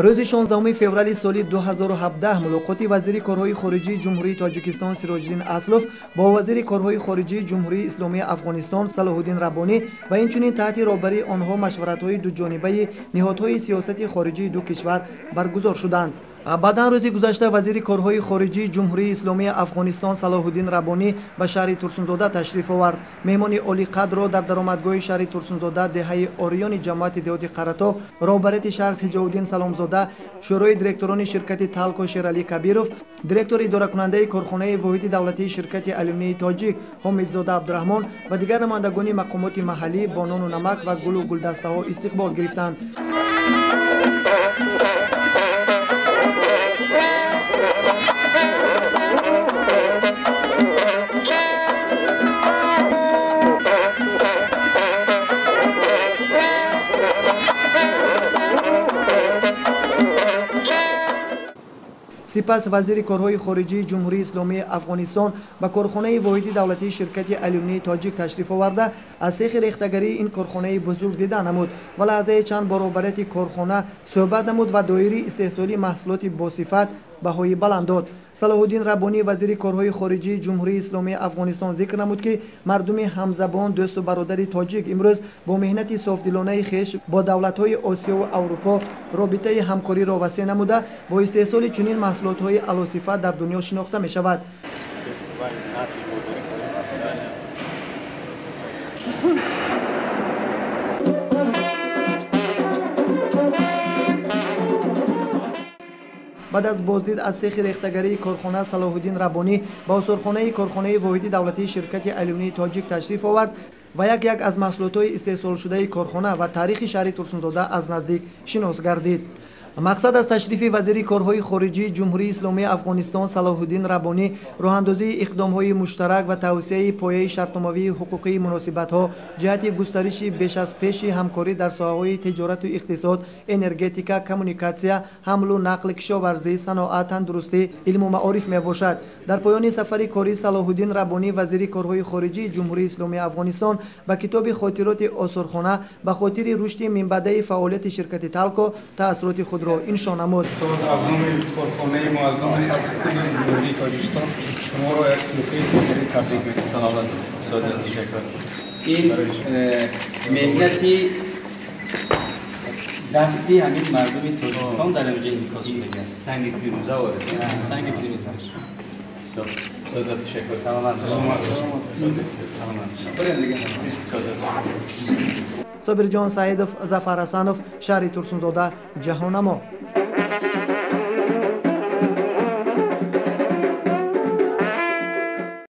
Рӯзи 16 феврали соли 2017 мулоқоти вазири корҳои хориҷии Ҷумҳурии Тоҷикистон Сироҷиддин Аслов бо вазири корҳои хориҷии Ҷумҳурии Исломии Афғонистон Салоҳуддин Раббонӣ ва инчунин таҳти роҳбарии онҳо машваратҳои дуҷонибаи ниҳодҳои сиёсати хориҷии ду кишвар баргузор шуданд. Баъдан рӯзи гузашта вазири корҳои хориҷии Ҷумҳурии Исломии Афғонистон Салоҳуддин Раббонӣ ба шаҳри Турсунзода ташриф овард. Меҳмони олиқадрро дар даромадгоҳи шаҳри Турсунзода, деҳаи Ориёни ҷамоати деҳоти Қаратоғ, роҳбарияти шаҳр Ҳиҷовуддин Саломзода, шӯрои директорони ширкати Талко Шералӣ Кабиров, директори идоракунандаи корхонаи воҳиди давлатии ширкати алюминии тоҷик Ҳомидзода Абдураҳмон ва дигар намояндагони мақомоти маҳаллӣ бо нону намак ва гулу гулдастаҳо истиқбол гирифтанд. Сипас вазири корҳои хориҷии Ҷумҳурии Исломии Афғонистон ба корхонаи воҳиди давлатии ширкати алюминии тоҷик ташриф оварда, аз сехи рехтагарии ин корхонаи бузург дида намуд ва лаҳзаи чанд бо роҳбарияти корхона суҳбат намуд ва доири истеҳсоли маҳсулоти босифат баҳои баланд дод. Салоҳуддин Раббонӣ, вазири корҳои хориҷии Ҷумҳурии Исломии Афғонистон, зикр намуд, ки мардуми ҳамзабон, дӯсту бародари тоҷик имрӯз бо меҳнати софдилонаи хеш бо давлатҳои Осиёву Аврупо робитаи ҳамкориро васеъ намуда, бо истеҳсоли чунин маҳсулотҳои аълосифат дар дунё шинохта мешавад. Баъд аз боздид аз сехи рехтагарии корхона, Салоҳуддин Раббонӣ ба осорхонаи корхонаи воҳиди давлатии ширкати алюминии тоҷик ташриф овард ва як аз маҳсулотҳои истеҳсолшудаи корхона ва таърихи шаҳри Турсунзода аз наздик шинос гардид. Мақсад аз ташрифи вазири корҳои хориҷии Ҷумҳурии Исломии Афғонистон Салоҳуддин Раббонӣ роҳандозии иқдомҳои муштарак ва тавсеаи пояи шартномавии ҳуқуқии муносибатҳо ҷиҳати густариши беш аз пеши ҳамкорӣ дар соҳаҳои тиҷорату иқтисод, энергетика, коммуникатсия, ҳамлу нақл, кишоварзӣ, саноат, тандурустӣ, илму маориф мебошад. Дар поёни сафари корӣ Салоҳуддин Раббонӣ, вазири корҳои хориҷии Ҷумҳурии Исломии Афғонистон, ба китоби хотироти осорхона ба хотири рушди минбаъдаи фаъолияти ширкати Талко таассуроти худро иншо намуд. Аз номи корхонаи мо, аз номи халқи кулли Ҷумҳурии Тоҷикистон шуморо як туҳфаи тиҷорӣ табрик мекунам. Ин меҳнати дасти ҳамин мардуми Тоҷикистон дар инҷо инъикос шудааст. Санги фирӯза ворид. Санги фирӯза. Саломат. Собирҷон Саидов, Зафар Ҳасанов, шаҳри Турсунзода, Ҷаҳоннамо.